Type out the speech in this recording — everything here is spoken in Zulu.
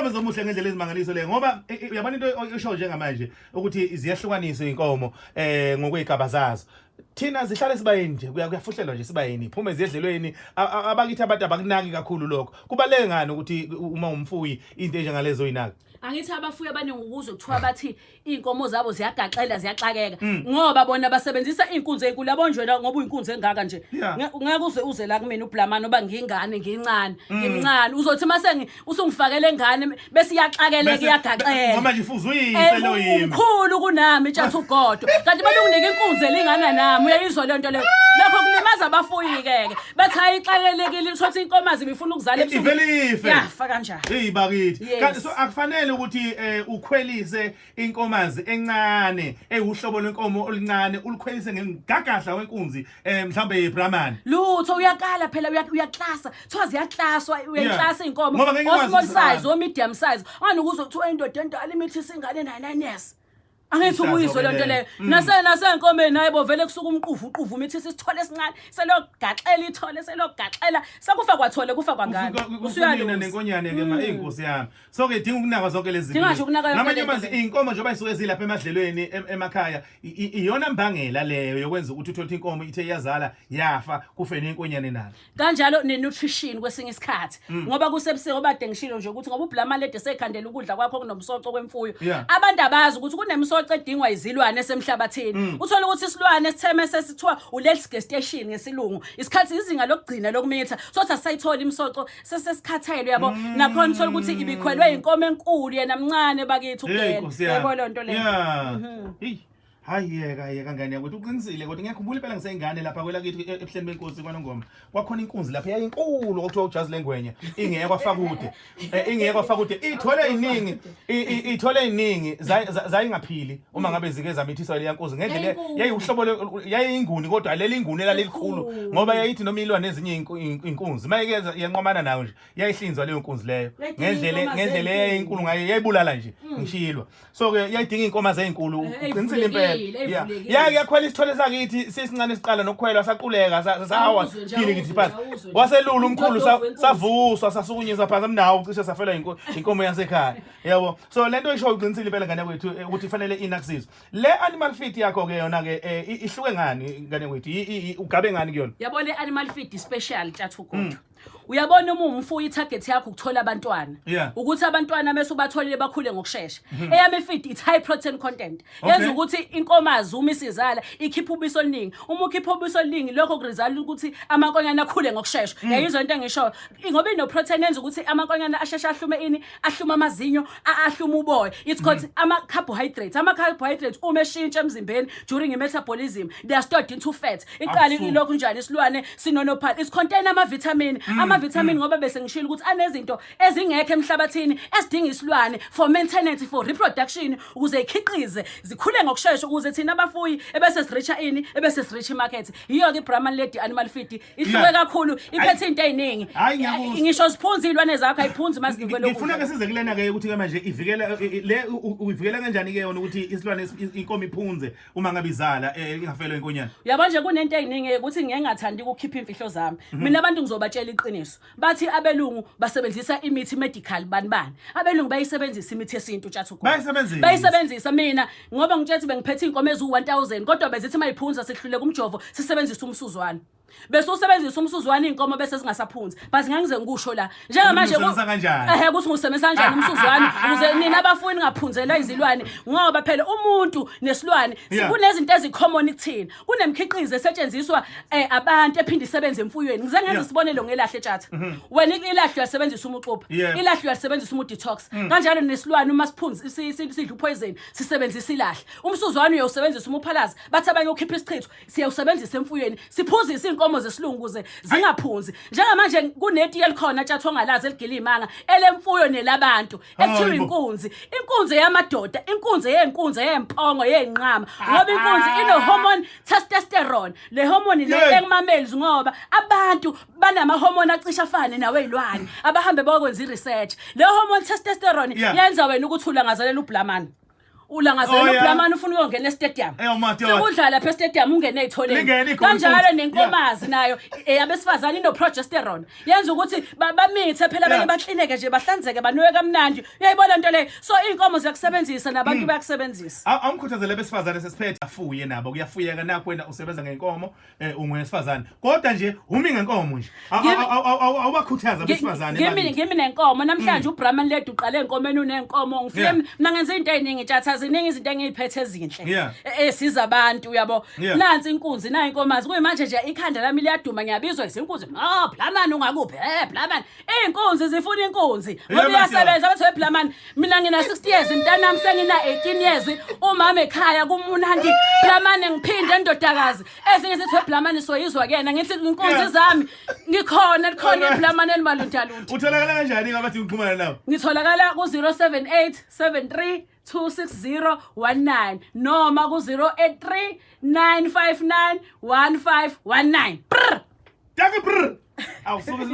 Umsebenzi omuhle ngendlela ezimangaliso le, ngoba uyabona into oyisho njengamanje ukuthi ziyahlukaniswa inkomo ngokwezigaba zazo. Thina zihlale sibayeni nje, kuyafuhlelwa nje sibayeni, phume ziyedlelweni. Abakithi abantu abakunaki kakhulu lokho. Kubaleke ngani ukuthi uma umfuyi into enjengalezo oyinaka? Angithi abafuyi abaningi ukuzwe kuthiwa bathi iy'nkomo zabo ziyagaxela, ziyaxakeka, ngoba bona basebenzisa iy'nkunzi ey'nkulu. Yabo nje wena ngoba uyinkunzi engaka nje, ngeke uze la kumina ublamani oba ngiyingane, ngincane, ngimncane, uzothi uma usungifakele engane bese iyaxakeleka, iyagaxela. Ngoba nje fuze uyise lo yimi. Umkhulu kunami itshatha ugodo, kanti balunginike inkunzi elingana nami. Uyayizwa leyo nto leyo? Lokho kulimaza abafuyi-ke ke, bathi hayi ixakelekile, uthole inkomazi ibifuna ukuzala ebusuku. Ivele ife. Yafa kanjani? Hey bakithi. Kanti so akufanele ukuthi ukhwelise inkomazi encane ewuhlobo lwenkomo oluncane, ulukhwelise ngengagadla wenkunzi mhlawumbe yeBrahman. Lutho, uyakala phela, uyaklasa, kuthiwa ziyaklaswa, uyayiklasa iy'nkomo. Ngoba ngeke ikwazi o-small ukuzala. Size, o-medium size. Angani ukuzwe kuthiwa indoda endala imithi isingane 9 years. Angithi Ihlazo ubuyizwe lento ke leyo. leyo. Nasenkomeni hayibo, vele kusuka umquvu uquvu imithi isithole esincane, selogaxela ithole, selogaxela, sekufa kwathole, kufa kwangane. Usuyaluza Usuyaluza. Nenkonyane ke ma inkosi yami. So ke idinga ukunakwa zonke lezi Dinga nje ukunakwa yonke Ngamanye lento amazwi le. inkomo njengoba isuke zilapha emadlelweni emakhaya, iyona mbangela leyo yokwenza ukuthi uthole ukuthi inkomo ithe iyazala yafa, kufe nenkonyane nayo. Kanjalo ne-nutrition kwesinye isikhathi, ngoba kusebusika, obade ngishilo nje ukuthi ngoba ublamalede sekhandela ukudla kwakho okunomsoco kwemfuyo. Abantu abazi ukuthi kunemisoco edingwa izilwane esemhlabathini. Uthole ukuthi isilwane esitheme sesithiwa u-late gestation ngesilungu, isikhathi izinga lokugcina lokumitha, sothi asisayitholi imisoco, sesesikhathele, uyabo. Nakhona uthola ukuthi ibikhwelwe inkomo enkulu, yena mncane bakithi. Hey, Ugena Nkosi yami. yabo leyo nto leyo. Hey. Hayi yeka yeka ngane yakwethu, uqinisile, kodwa ngiyakhumbula impela ngiseyingane lapha kwelakithi ebuhleni benkosi kwaNongoma. Kwakhona inkunzi lapha yayinkulu okuthiwa ujazi lengwenya, ingekho afakude. Ingekho afakude. Ithole iningi, ithole iningi zayingaphili uma ngabe zike zamithiswa leya nkunzi ngendlela Yayinkulu. Yayiwuhlobo yayinguni, kodwa leli inguni elalilikhulu ngoba yayithi noma ilwa nezinye inkunzi, mayike yanqomana nayo nje yayihlinzwa leyo nkunzi leyo. Yayidinga Ngendlela iy'nkomo ngendlela zenkulu. eyayinkulu ngayo yayibulala nje ngishilwa. So ke yayidinga iy'nkomo zeyinkulu. Uqinisile impela. Ey'vulekile, ey'vulekile. Yake yakhwela isithole sakithi sisincane, siqala nokukhwelwa, saquleka, sawa Awuzwe nje, phile ngithi awuzwe phansi. nje, awuzwe nje. Waselula umkhulu, Umdodovu wenkunzi. savuswa, sasukunyiswa phansi, mnawo cishe safelwa inkomo yasekhaya, yabo. So lento isho uqinisile impela ngane kwethu, ukuthi kufanele inakusizwe le animal feed yakho ke yona ke, ihluke ngani ngane kwethu? Ugabe ngani kuyona? Yabo le animal feed special, tshathu kodwa uyabona uma umfuyi, i-target yakho ukuthola abantwana, ukuthi abantwana mase ubatholile bakhule ngokushesha. Eyami feed it's high protein content, yenza ukuthi inkomazi uma isizala ikhipha ubisi oluningi. Uma ukhipha ubisi oluningi, lokho kuresult ukuthi amankonyane akhule ngokushesha. Yayizwa into engishoyo? Ngoba ino-protein, yenza ukuthi amankonyane asheshe ahlume ini, ahluma amazinyo, ahluma uboya. It's called ama-carbohydrates. Ama-carbohydrates uma eshintsha emzimbeni during i-metabolism, they are stored into fat. Iqala ilokhu njani isilwane sinonophala. It's contain ama-vitamin, ama-vitamin, ngoba bese ngishilo ukuthi anezinto ezingekho emhlabathini ezidinga isilwane for maintenance, for reproduction, ukuze ikhiqize, zikhule ngokushesha, ukuze thina abafuyi ebese sireacha ini, ebese sireach imarket. Yiyo-ke i-Brahman Lady Animal Feed, ihluke kakhulu, iphethe into ey'ningi. Hhayi, ngiyakuzwa. Ngisho ziphunza iy'lwane zakho, ayiphunzi uma zinikwe lokhu. Ngifuna ke size kulena ke ukuthi ke manje ivikela le uyivikela kanjani ke yona ukuthi isilwane inkomo iphunze uma ngabe izala, ingafelwa inkonyane? Uyabo nje kunento ey'ningi ukuthi ngeke ngathandi ukukhipha iy'mfihlo zami. Mina abantu ngizobatshela iqiniso. Bathi abelungu basebenzisa imithi medical, bani bani. Abelungu bayisebenzisa imithi yesintu, tshathu. Bayisebenzisa. Bayisebenzisa. Mina ngoba ngitshela ukuthi bengiphethe iy'nkomo eziwu-1000, kodwa bezithi mayiphunza sihluleka umjovo, sisebenzise umsuzwane, bese usebenzisa umsuzwane, iy'nkomo bese zingasaphunzi. But ngeke ngize ngikusho la njengamanje. Ukuthi ngiwusebenzisa kanjani. Ehe, ukuthi ngiwusebenzisa kanjani umsuzwane ukuze nina abafuyi ningaphunzelwa izilwane, ngoba phela umuntu nesilwane kunezinto ezicommon kuthina, kunemikhiqizo esetshenziswa abantu ephinde isebenze emfuyweni. Ngize ngenza isibonelo ngelahle, tshatha. Wena ilahle uyasebenzisa uma uxubha, ilahle uyalisebenzisa uma udetox, kanjalo nesilwane uma siphunzi sidla upoison sisebenzisa ilahle. Umsuzwane uyawusebenzisa uma uphalaza, bathi abanye ukhipha isichitho. Siyawusebenzisa emfuyweni, siphuzise iy'nkomo zesilungu ukuze zingaphunzi. Njengamanje kunetiye elikhona, tshatha, ongalazi, eligila iy'manga, elemfuyo nelabantu, ekuthiwa inkunzi, inkunzi yamadoda, inkunzi yey'nkunzi, yey'mpongo, yey'nqama, ngoba inkunzi ino-hormone testosterone. Le hormone le ekumamels, ngoba abantu banama-hormone acishe afane nawey'lwane. Abahambe bayokwenza i-research. Le hormone testosterone yenza wena ukuthi ulangazelela ublamani. Ulangazelela Oh, yeah. uBrahman ufuna uyongena estadium. Eh, madoda. Sekudlala lapha estadium ungene ey'tholeni. Lingene igoli Kanjalo futhi. nenkomazi nayo eyabesifazane ino-progesterone. Yenza ukuthi bamithe phela abanye baklineke nje bahlanzeke banuke kamnandi. Uyayibona nto leyo. So iy'nkomo ziyakusebenzisa nabantu bayakusebenzisa. Awungikhuthazele abesifazane sesiphethe afuye nabo kuyafuyeka nakho wena usebenza ngenkomo ungowesifazane kodwa nje umi ngenkomo nje awubakhuthaza abesifazane ngimi ngimi nenkomo namhlanje uBrahman led uqale enkomeni unenkomo ngifike mina ngenza into eziningi tshatha ziningi izinto engiyiphethe ezinhle esiza abantu uyabo nansi inkunzi nayi inkomazi kuyimanje nje ikhanda lami liyaduma ngiyabizwa izinkunzi oh Brahman ungakuphi Brahman Iy'nkunzi zifuna inkunzi ngoba iyasebenza bathi weblamani mina ngina 60 years mntanami sengina 18 years umama ekhaya kumunandi blamane ngiphinde ndodakazi ezinye zithi weblamani soyizwa kuyena ngithi inkunzi zami ngikhona likhona iblamane elimaluntalunta. Utholakala kanjani ngabathi ngixhumana nawe? Ngitholakala ku 078 73 26019 noma ku 083 959 1519. Dankie brr. Awusuke.